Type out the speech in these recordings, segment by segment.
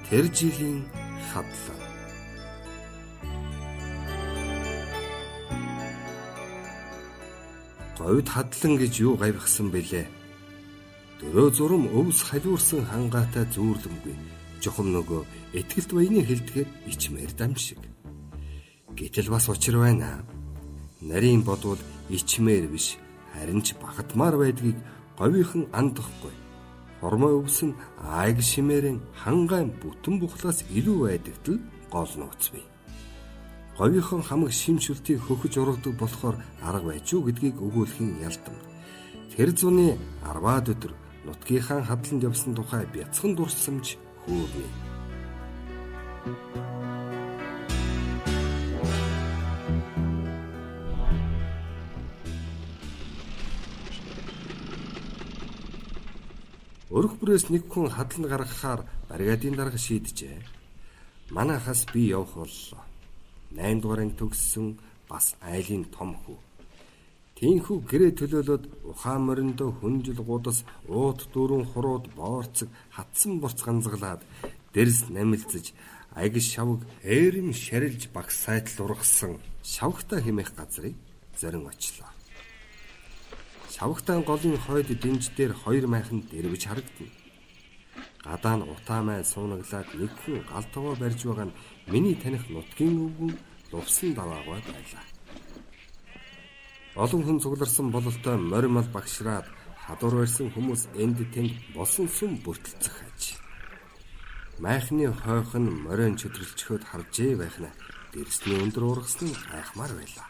Тэр жилийн хадлан. Говьд хадлан гэж юу гавьхсан бэлээ? Дөрөө зурам өвс халиурсан хангаатай зүүрлэмгүй. Жухам нөгөө итгэлт баяны хэлдгээр ичмээр дам шиг. Гэтэл бас учир байна. Нарийн бодвол ичмээр биш, харин ч багтмаар байдгийг говийнхан андахгүй. Хормой өвс нь айг шимээрэн хангаан бүтэн бухлаас илүү байдагт л гол нууц бий. Говийнхан хамаг шимшүлтийг хөхөж ургадаг болохоор арга байж юу гэдгийг өгүүлэхийн ялдам. Тэр зуны 10-аад өдөр нутгийнхаа хадланд явсан тухай бяцхан дурсамж хөөрнө. Өрх бүрээс нэг хүн хадлан гаргахаар бригадын дарга шийджээ. Манайхаас би явах боллоо. 8 дугаар анги төгссөн бас айлын том хүү. Тийнхүү гэрээ төлөөлөөд ухаан мориндоо хүнжил гудас уут дөрвөн хурууд боорцог хатсан бурц ганзгалаад дэрс намилцаж агис шавг ээрэм шарилж багс сайтал ургасан шавгтаа хэмээх газрыг зорин очлоо. Шавгтаан голын хойд дэнж дээр хоёр майхан дэрвэж харагдана. Гадаа нь утаа май суунаглаад нэг хүн гал тогоо барьж байгаа нь миний таних нутгийн өвгөн лувсан даваагаа байлаа. Олон хүн цугларсан бололтой морь мал багшраад хадуур барьсан хүмүүс энд тэнд болсон сүм бүртэлцэх аж. Майхны хойх нь морин чөдрөлчхөд харжээ байх нь дэрсний өндөр ургасан гайхмаар байлаа.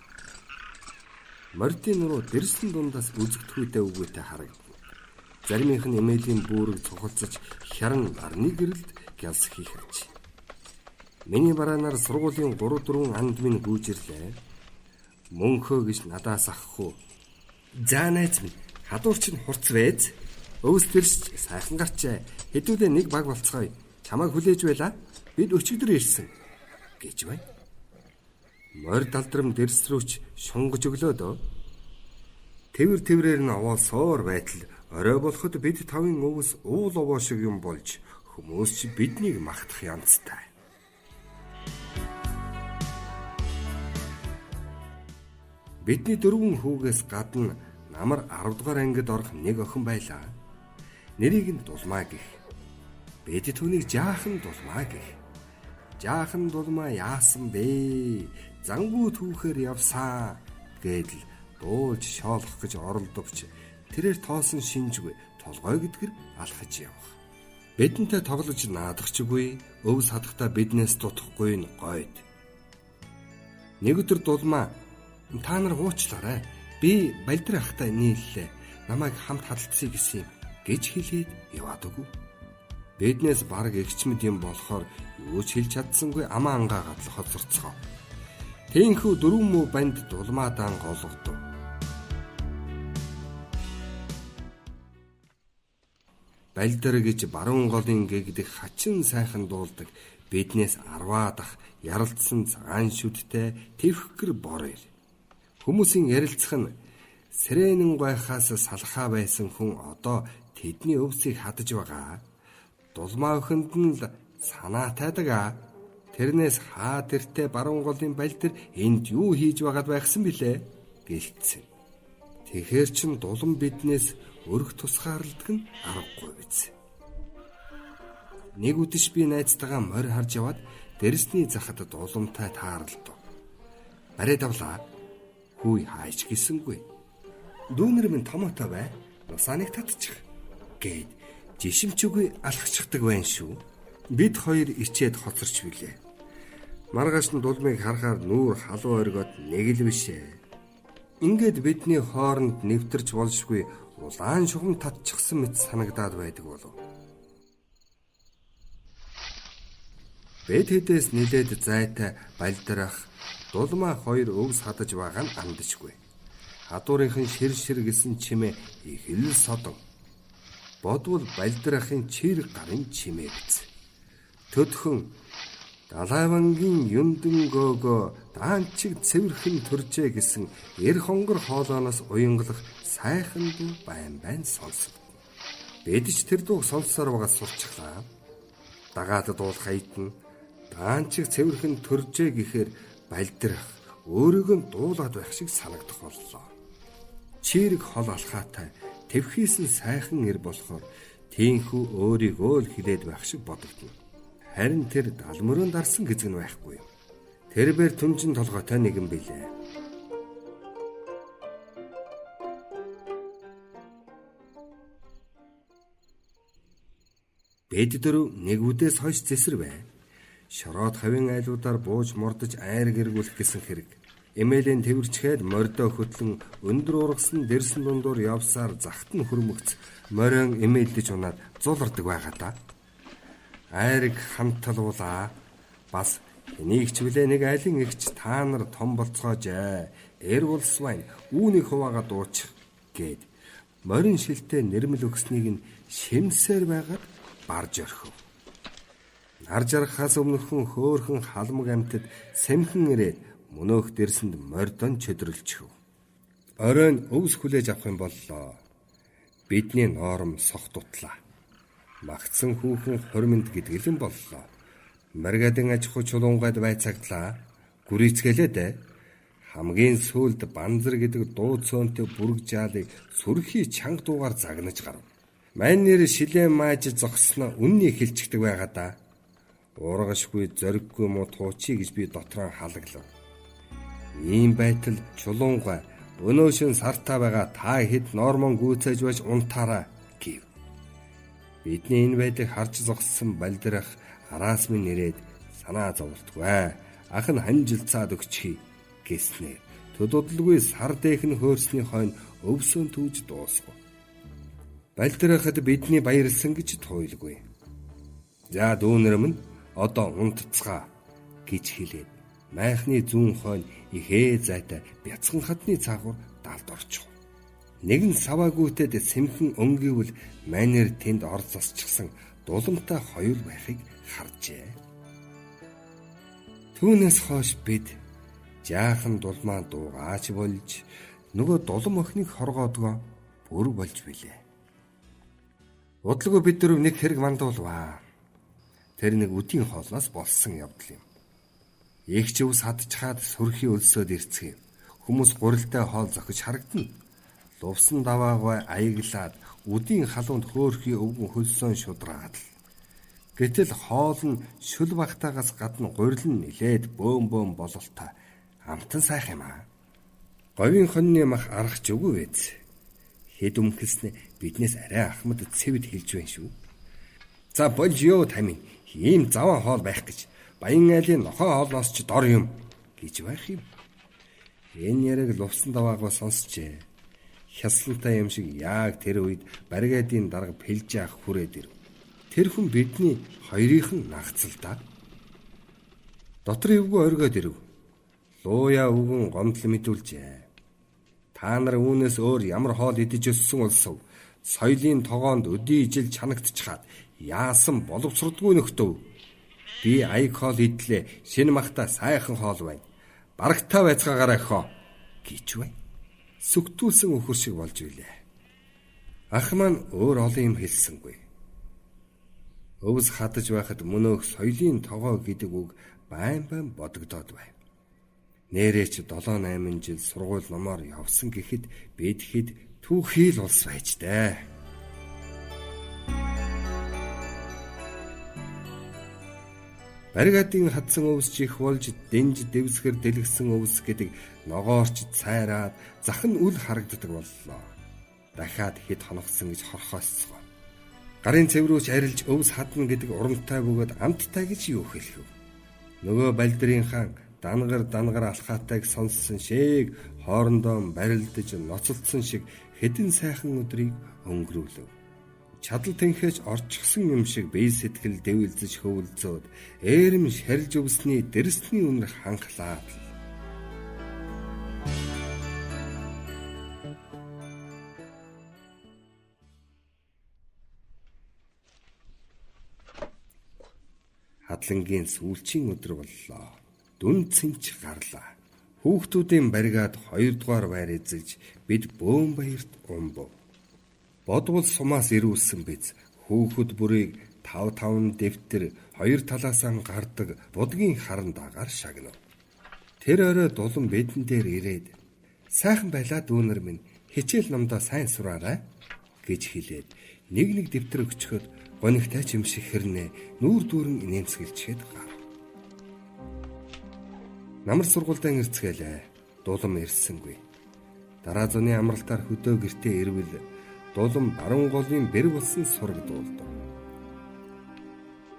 Мордын нуруу дэрсэн дундаас үзэгдэхүйтэй үгүйтэй харагдана. Заримынх нь эмээлийн бүүрэг цухалцаж хяран нарны гэрэлд гялс хийх аж. Миний бараанаар сургуулийн 3 4 анд минь гүйжирлээ. Мөнхөө гэж надаас ах хүү. За найз минь, хадуур чинь хурц вэз. Өвс тэрс сайхан гарчээ. Хэдүүлээ нэг баг болцгоё. Чамайг хүлээж байла. Бид өчигдөр ирсэн гэж бай. Морь далдрам дэрс рүүч шунгаж өглөө дөө. Тэвэр тэврээр нь овоолсоор байтал орой болоход бид тавын өвс уул овоо шиг юм болж хүмүүс ч биднийг махтах янзтай. Бидний дөрвөн хүүгээс гадна намар 10 дугаар ангид орох нэг охин байлаа. Нэрийг нь Дулмаа гэх. Бид түүнийг жаахан Дулмаа гэх. Жаахан Дулмаа яасан бэ? Зангуу түүхээр явсаа гэдэл дуулж шоолох гэж оролдовч тэрээр тоосон шинжгүй толгой гэдгэр алхаж явах. Бидэнтэй тоглож наадахчгүй, өвс хадахтаа биднээс дутахгүй нь гойд. Нэг өдөр Дулмаа та нар уучлаарай. Би Балдир ахтай нийллээ. Намайг хамт хадалцъя гэсэн юм гэж хэлээд яваад өгөв. Биднээс бараг эгчмэд юм болохоор юу ч хэлж чадсангүй амаа ангаагаад л хоцорцгоо. Тэнхүү дөрвөн мүү банд Дулмаадаан голгодов. Балдир гэж баруун голын гэгдэх хачин сайхан дуулдаг биднээс 10-аа дах яралдсан цагаан шүдтэй тэвхгэр бор ир. Хүмүүсийн ярилцах нь сэрэнэн гайхаас салхаа байсан хүн одоо тэдний өвсийг хадаж байгаа. Дулмаа охинд нь л санаа тайдаг аа. Тэрнээс хаа тэртээ баруун голын балдир энд юу хийж байгаад байхсан бilé гэлтсэн. Тэгэхэр чин дулам биднээс өрх тусгаарладаг нь аргагүй биз. Нэг үдэш би найзтайгаа морь харж яваад дэрсний захад дуламтай тааралдав. Бариад авлаа. Хүй хайч гисэнгүй. Дүүнер минь томото бай. Нусааныг татчих гэд жишимчүгүй алхчихдаг байна шүү. Бид хоёр ичээд хоцорч билээ. Маргааш нь дулмыг харахаар нүүр халуун оргиод нэг л бишээ. Ингээд бидний хооронд нэвтэрч болшгүй улаан шугам татчихсан мэт санагдаад байдаг болов. Бид хэдээс нилээд зайтай балдирах Дулмаа хоёр өвс хадаж байгаа нь андажгүй. Хадуурынхан шир шир гэсэн чимээ их л содон. Бодвол балдирахын чир гарын чимээ биз. Төдхөн Далайвангийн юндэн гоого даанчиг цэвэрхэн төржээ гэсэн эр хонгор хоолооноос уянгалах сайхан дуу байн байн сонсогдно. Бид ч тэр дууг сонссоор байгаа сурчглаа. Дагаад дуулах аятна даанчиг цэвэрхэн төржээ гэхээр балдирах өөрийг нь дуулаад байх шиг санагдах боллоо. Чирэг хол алхаатай твхийсэн сайхан эр болохоор тийхүү өөрийгөө л хилээд байх шиг бодогдно. Харин тэр далмөрөөн дарсан гэзэг нь байхгүй юм. Тэрбэр түнжин толгойтой нэгэн билээ. Бид дөрөв нэг үдээс хойш зэсэр бай. Шороод хавийн айлуудаар бууж мордож айр гэргүүлэх гэсэн хэрэг. Эмээлийн тэрчгээд мордоо хөтлөн өндөр ургасан дэрсэн дундуур явсаар захт нь хөрмөгц морион эмээлдэж унаад зулардаг байгаа да. Айрыг хамталуулаа. Бас энийг ч билээ нэг айлын эгч та нар том болцоож ээ. Эр улс байна. Үүнийг хуваагаа дуучих гээд морин шилтэй нэрмэл өгснийг нь шимсээр байгаад барж орхив. Нар жаргахаас өмнөхөн хөөхөн халмаг амьтад сэмхэн ирээд мөнөөх дэрсэнд мордон чөдрөлчихв. Оройн өвс хүлээж авах юм боллоо. Бидний ноором сох дутлаа. Магтсан хүүхэн хормонд гэдэг л юм боллоо. Маргадан аж ахуй чулуунгад байцаагдлаа. Гүрийцгэлээ дээ. Хамгийн сүүлд банзар гэдэг дуу цөөнтэй бүрэг жаалыг сүрхий чанга дуугаар загнаж гарав. Мань нэр шилээ мааж зогсноо үнний хэлчихдэг байгаа да. Ургашгүй зориггүй муу туучи гэж би дотроо халаглав. Ийм байтал чулуунгай өнөөшин сартаа байгаа та хэд нормон гүйцээж байж унтаараа гэв. Бидний энэ байдлыг харж зогссон балдирах араас минь нэрээд санаа зовлтгүй. Ах нь ханжилцаад өгчихье гэснээр төдөдлгүй сар дээхэн хөөрсний хойно өвсөн түүж дуусгав. Балдирахад бидний баярлсан гэж туйлгүй. За дүүнэр минь одоо унтцгаа гэж хэлээд майхны зүүн хойно ихээ зайтай бяцхан хадны цаагуур далд орчих. Нэгэн саваагүйтэд сэмхэн өнгийвөл манер тэнд ор засчихсан дуламтай хоёул байхыг харжээ. Түүнээс хойш бид жаахан дулмаа дуугаач болж нөгөө дулам охиныг хоргоодгоо бүр болж билээ. Удалгүй бид дөрөв нэг хэрэг мандуулваа. Тэр нэг үдийн хоолноос болсон явдал юм. Эгч өвс хадчихад сүрхий өлсөөд ирцгээв. Хүмүүс гурилтай хоол зохиж харагдана. Лувсан даваагай аяглаад үдийн халуунд хөөхий өвгөн хөлсөн шудраад л. Гэтэл хоол нь шүл багтаагаас гадна гурил нь нилээд бөөм бөөм бололтой амтан сайх юм аа. Говийн хоньны мах арах ч үгүй биз. Хэд өмхөлснө биднээс арай ахмад цэвэд хэлж байна шүү. За болж ёо тамин ийм заван хоол байх гэж Баян айлын нохой хоолноос ч дор юм гэж байх юм. Энэ яриаг лувсан даваагаа сонсчээ. Хяслантай юм шиг яг тэр үед баригадын дарга пэлж яах хүрээд ирэв. Тэр хүн бидний хоёрынх нь нагцал да. Дотор эвгүй оргиод ирэв. Лууя өвгөн гомдол мэдүүлжээ. Та нар үүнээс өөр ямар хоол идэж өссөн улсав? Соёлын тогоонд өдий ижил чанагдчихад яасан боловсродгүй нөхдөв. Би аяг хоол идлээ. Шинэ махта сайхан хоол байна. Барагтаа байцгаагаарай өхөө гэж бай. Сүгтүүлсэн өхөр шиг болж билээ. Ах маань өөр олон юм хэлсэнгүй. Өвс хадаж байхад мөнөөх соёлын тогоо гэдэг үг байн байн бодогдоод байв. Нэрээ ч 7 8 жил сургууль номоор явсан гэхэд бид хэд түүхий л улс байж дээ. Баригадын хадсан өвс чих болж дэнж дэвсгэр дэлгсэн өвс гэдэг ногоорч цайраад зах нь үл харагддаг боллоо. Дахиад хэд хоногсон гэж хорхоосцгоо. Гарын цэврүүч арилж өвс хадна гэдэг урамтай бөгөөд амттай гэж юу хэлэх вэ? Нөгөө балдрын хаан дангар дангар алхаатайг сонссон шиг хоорондоо барилдаж ноцолдсон шиг хэдэн сайхан өдрийг өнгөрүүлв. Чадал тэнхээж орчихсон юм шиг бие сэтгэл дэвэлзэж хөвөлзөөд ээрэм шарилж өвсний дэрсний үнэр ханхлаад л. Хадлангийн сүүлчийн өдөр боллоо. Дүн цэнч гарлаа. Хүүхдүүдийн баригад 2 дугаар байр эзэлж бид бөөн баярт унбав. Бодвол сумаас ирүүлсэн биз хүүхэд бүрийг 5 дэвтэр хоёр талаасаа гардаг будгийн харан дагаар шагнав. Тэр орой Дулан бидэн дээр ирээд "Сайхан байлаа дүүнер минь, хичээл номдоо сайн сураарай" гэж хэлээд нэг нэг дэвтэр өгчхөд гонигтай ч юм шиг хэрнээ нүүр дүүрэн инээмсэглчихэд гарав. Намар сургуультай ирцгээлээ. Дулам ирсэнгүй. Дараа зуны амралтаар хөдөө гэртээ ирвэл Дулам баруун голын бэр болсон сураг дуулдав.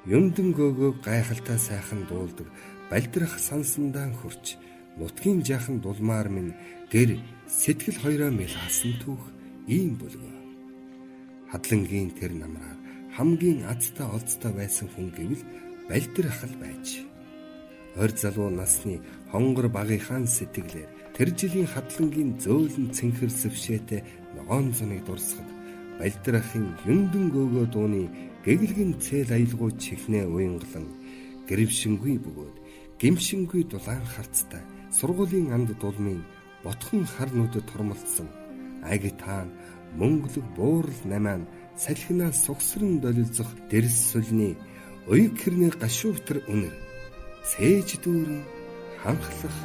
Юндан гөөгөө гайхалтай сайхан дуулдаг балдрах сансандаа хөрч нутгийн жаахан дулмаар минь гэр сэтгэл хоёроо мэлхаасан түүх ийм бүлгөө. Хадлангийн тэр намраар хамгийн азтай олзтой байсан хүн гэвэл балдрах л байж. Ойр залуу насны хонгор багийнхаа сэтгэлээр тэр жилийн хадлангийн зөөлөн цэнхэр сэвшээтэй ногоон зуныг дурсахад балдрахын юндэн гөөгөө дууны гэгэлгэн цээл аялгуу чихнээ уянгалан гэрвшингүй бөгөөд гимшингүй дулаан харцтай сургуулийн анд дулмын ботхон хар нүдэд тормолцсон агитаан мөнгөлөг буурал намаан салхинаа сугсран долилцох дэрс сулны уяг хэрний гашуувтар үнэр сэж дүүрэн ханхлах